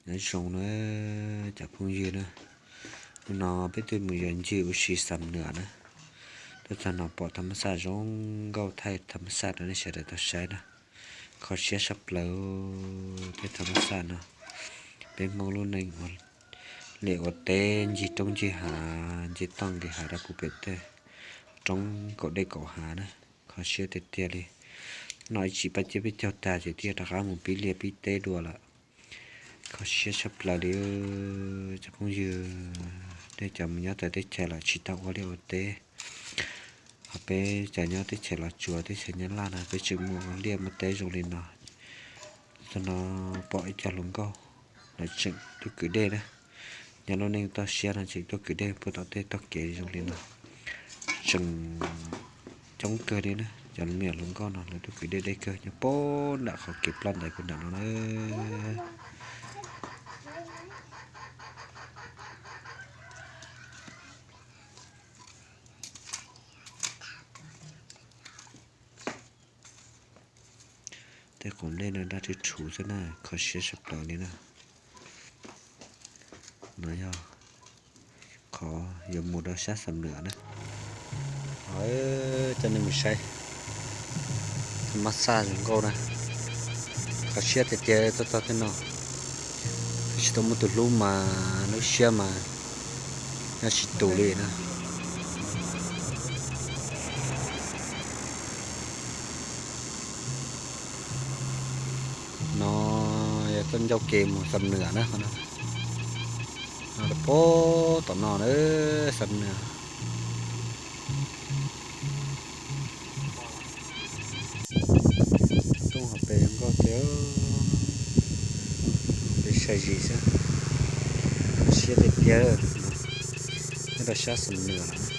Nyob zoo na cov phooj ywg na, hnub no peb twb mus yos ncig ua si Xam Nuas na, tuaj txog no pom tham ma xaj zoo nkauj thaij tham ma xaj rau nej sawv daws tau saib na. Kho siab tshaj plaws tej tham ma xaj no. Peb Hmoob lub neej ua liaj ua teb ncig roob ncig hav, ncig toj ncig hav rau puag pem tej roob kaum dej kaum hav na. Kho siab tiag tiag li. No ib tsam pab ciab peb caug tag ces thiaj rov qab mus pib liaj pib teb dua lawm. Kho siab tshaj plaws li cov phooj ywg. Nej cov mus nyob txawv teb chaws los tsis tau ua liaj ua teb, ho peb cov nyob teb chaws Los Tsuas teb chaws Nyab Laj no peb tseem muaj liaj muaj teb zoo li no. Txog no pom ib co hluas nkauj lawv tseem tuaj kwv dej na. Nyob lub neej toj siab no tseem tuaj kwv dej puag tom tej tog kev zoo li no. Tseem coob kawg li na, cov me nyuam hluas nkauj no lawv tuaj kwv dej deb kawg nyob puag nram qhov kev ploj ntawd puag nram no na. Tej qub dej no daj rhuv rhuv xwb na, kho siab tshaj plaws li na. No yog qhov yuav mus rau sab Xam Nuas na. Coj nej mus saib tham ma xaj zoo nkauj na. Kho siab tiag tiag tuaj txog tej no. Twb tsis tau muaj tus hlub mas lub siab mas nyob tsis tus li na. No yog txoj ncauj kev mus Xam Nuas na, no puag tom no na, Xam Nuas. Roob hauv pes zoo nkauj tiag, peb saib zis xwb, siab tiag tiag. Nyob rau sab Xam Nuas lawm.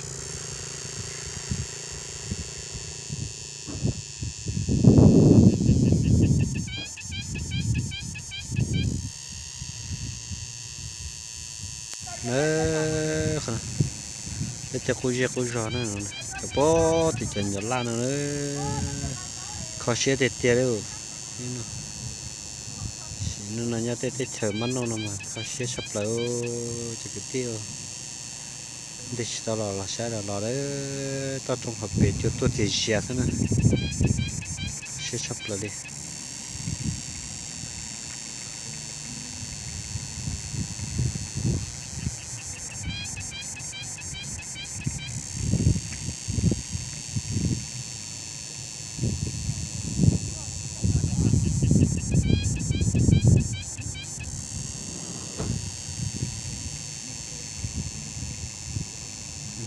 Peb cov qub zej qub zog na, cov puag tim cov ncov laj no na, kho siab tiag tiag li. Sim no nyob tej teb chaws mab noj no mas kho siab tshaj plaws cov kwv tij. Ntes tsis tau los los saib los los, toj roob hauv pes cua tuaj txias zias xwb na. Siab tshaj plaws li.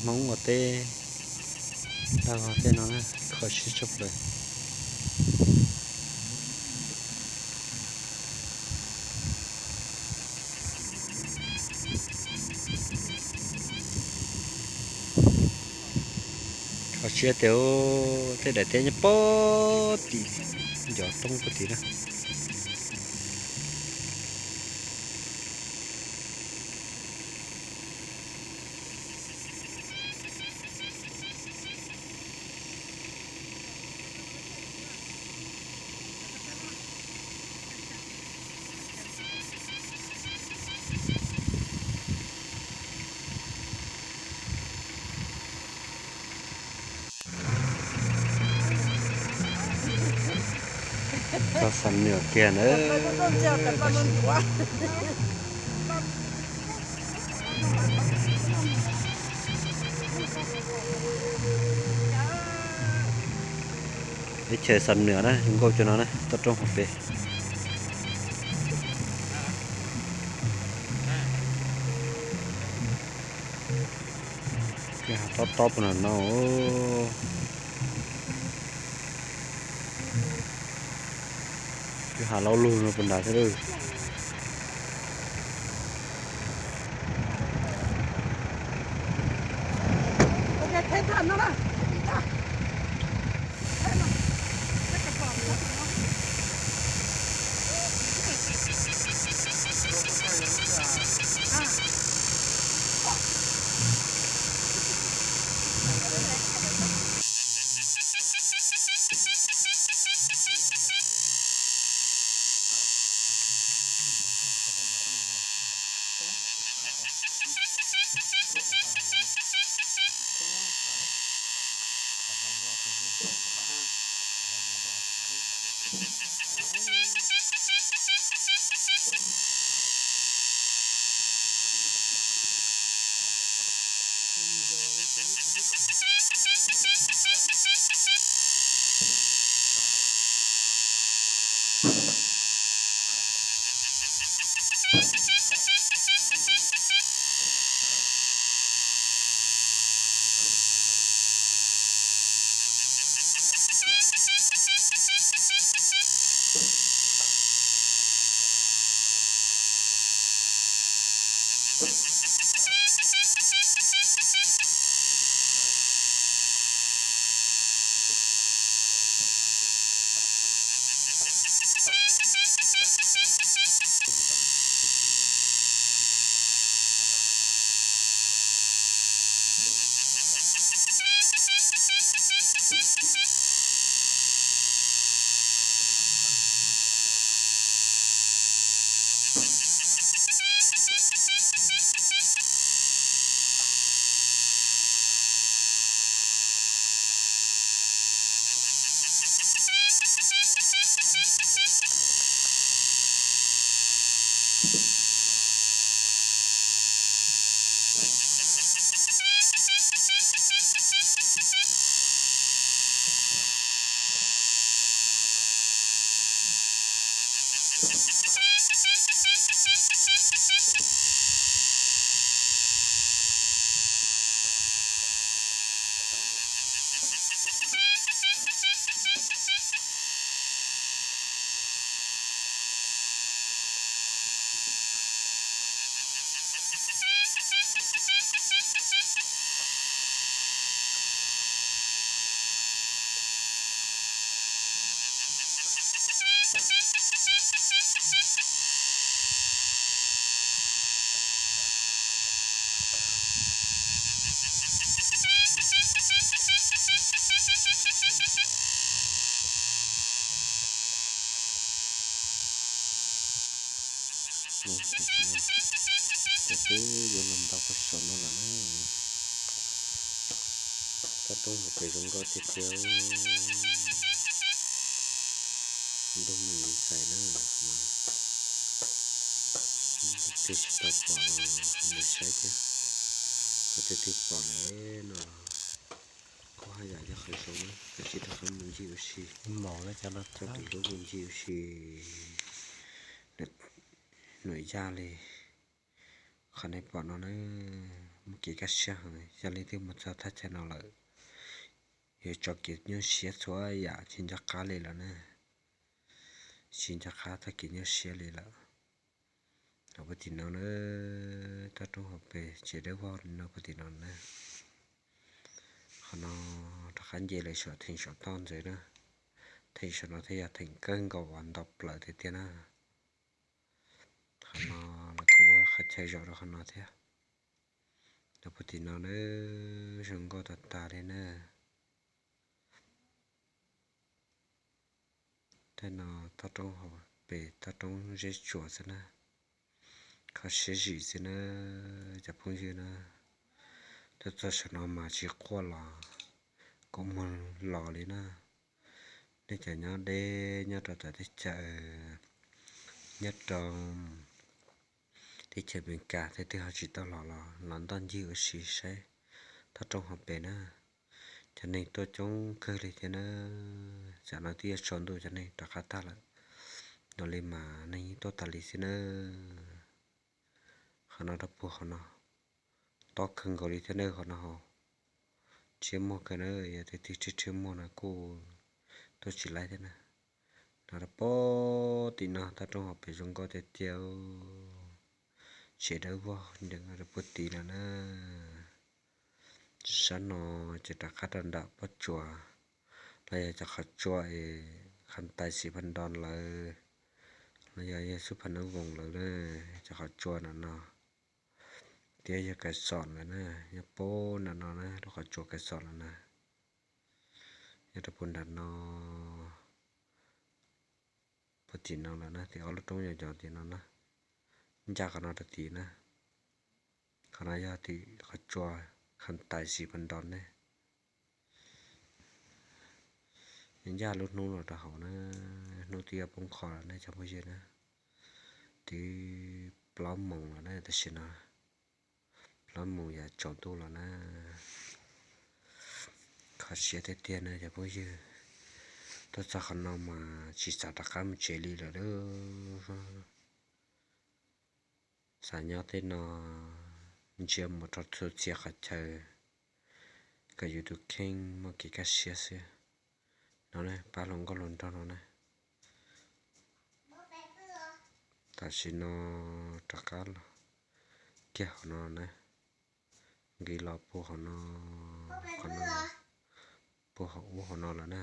Hmoob ua teb tag tej no na, kho siab tshaj plaws. Kho siab tiag, tej daim teb nyob puag tim ncov roob puag tim na. Txog Xam Nuas kiag na. Teb chaws Xam Nuas na, zoo nkauj cov no na, toj roob hauv pes. Kwj ha tob tob puag nram no. Kwj ha laub lug no puag nrad thiab lawm. Cov tub yuav los ntaus qhov saum no lawm na. Toj roob hauv pes zoo nkauj tiag tiag. Ntuj mus xais na. Leej twg tsis tau pom los mus saib thiab. Qhov twg twg pom lawm no los kuj haj yam yog qhov zoo na, tab sis rov qab mus ncig ua si, coj tus hlub mus ncig ua si. Nuam yaj li qhov nej pom no na, muaj kev kaj siab heev. Yog leej twg mus txog thaj chaw no lawm, yuav tso kev nyuaj siab txhua yam, tsis nco qab li lawm na. Tsis nco qab txoj kev nyuaj siab li lawm. Los puag tim no na, toj roob hauv pes tsev dawb vog no puag tim no na. Qhov no rov qab nce lawm saum theem saum toj ntxiv na. Theem saum no thiaj yog theem kawg nkaus uas ntau plaws tiag tiag na. Qhov no lawv kuj ua qhov chaw zaum rau qhov no thiab. Los puag tim no na, zoo nkauj tas tas li na. Tej no toj roob hauv pes toj roob zeb tsuas xwb na. Kho siab zim xwb na cov phooj ywg na. Tuaj txog saum no mas tsis quaj los kuj muag los li na. Nej cov nyob deb nyob rau tom teb chaws, nyob rau teb chaws Amelikas tej twg ho tsis tau los los los ntoj ncig ua si saib toj roob hauv pes na. Cov neeg tuaj coob kawg li thiab na. Tsam no twb yuav tsaus ntuj cov neeg rov qab tag lawm. Ntawd li mas neeg yeej tuaj tas li xwb na. Qhov no rau puag qhov no tob kawg nkaus li thiab na, qhov no hos rhiab muag kawg na, yog tias tig rhiab rhiab muag no kuj tuaj tsis laib thiab na. No rau puag tim no toj roob hauv pes zoo nkauj tiag tiag. Tsev dawb vog ntev rau puag tim no na. Sab no ces rov qab rau nram pob tsuas los yog cov qhov tsua es Kham Tais Xis Phas Nroos lawv los yog yog Xub Phas Nab Voos lawv na, cov qhov tsua nram no. Thiab yog Kais Xom lawv na, nyob puag nram no na, lub qhov tsua Kais Xom lawv na. Nyob rau puag nram no, puag tim no lawm na, tim ob lub roob yos yos tim no na, ncaj qhov no rau tim na. Qhov no yog tim qhov tsua Kham Tais Xis Phas Nroos ne. Ncaj lub hnub no rau hauv na, hnub twb yuav poob qho lawm ne cov phooj ywg na. Twb plaub moos lawm na tam sim no, plaub moos yav tsaus ntuj lawm na. Siab tiag tiag na cov phooj ywg, tuaj txog qhov no mas tsis xav rov qab mus tsev li lawm lauj. Xav nyob tej no ntsia mus rau txhua txhia qhov chaw kom yus tus kheej muaj kev kaj siab xwb. No na, pab hluas nkauj hluas nraug no na. Tam sim no rov qab los kiag hauv no na, nqis los puag hauv no, qhov no, puag hauv ub hauv no lawm na.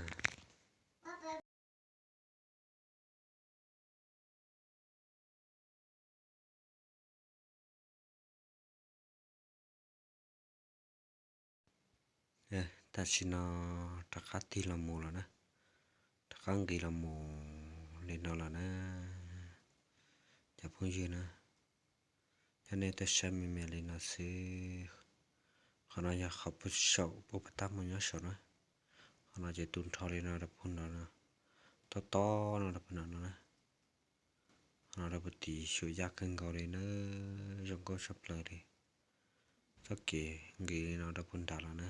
Tam sim no rov qab tig los mus lawm na, rov qab nqis los mus li no lawm na cov phooj ywg na. Coj nej tuaj saib me me li no xwb. Qhov no yog qhov puag saum puag pas tab mus nyob saud na. Qhov no ces tu nrho li no rau puag nram no, tob tob no rau puag nram no na. Qhov no rau puag tim xyuas yaj kawg nkaus li na, zoo nkauj tshaj plaws li. Txoj kev nqis li no rau puag nram los na.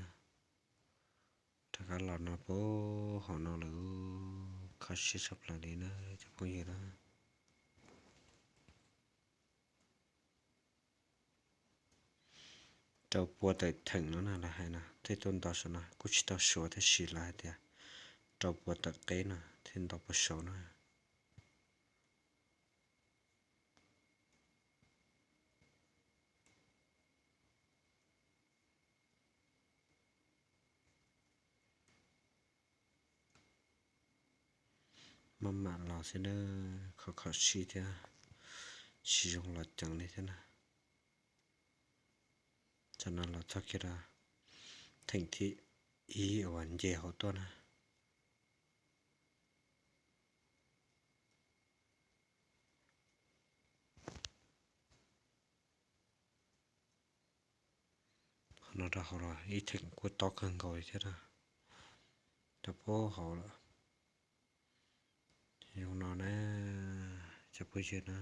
Rov qab los no puag hauv no lawm, kho siab tshaj plaws li na cov phooj ywg na. Rau puag tawm theem no na lawv hais no, tej tuaj nto saum no kuj tsis tau suav tab sis lawv hais tias rau puag tawm qeb no thiaj nto puag saud na. Maj mam los xwb na, khov khov sib thiab, tsis zoo los ceev li thiab na. Tam no los txog kiag rau theem thib ib uas nce hauv tuaj na. Qhov no rau hauv los ib theem kuj tob kawg nkaus li thiab na, rau puag hauv lawm. Zoo no na, cov phooj ywg na,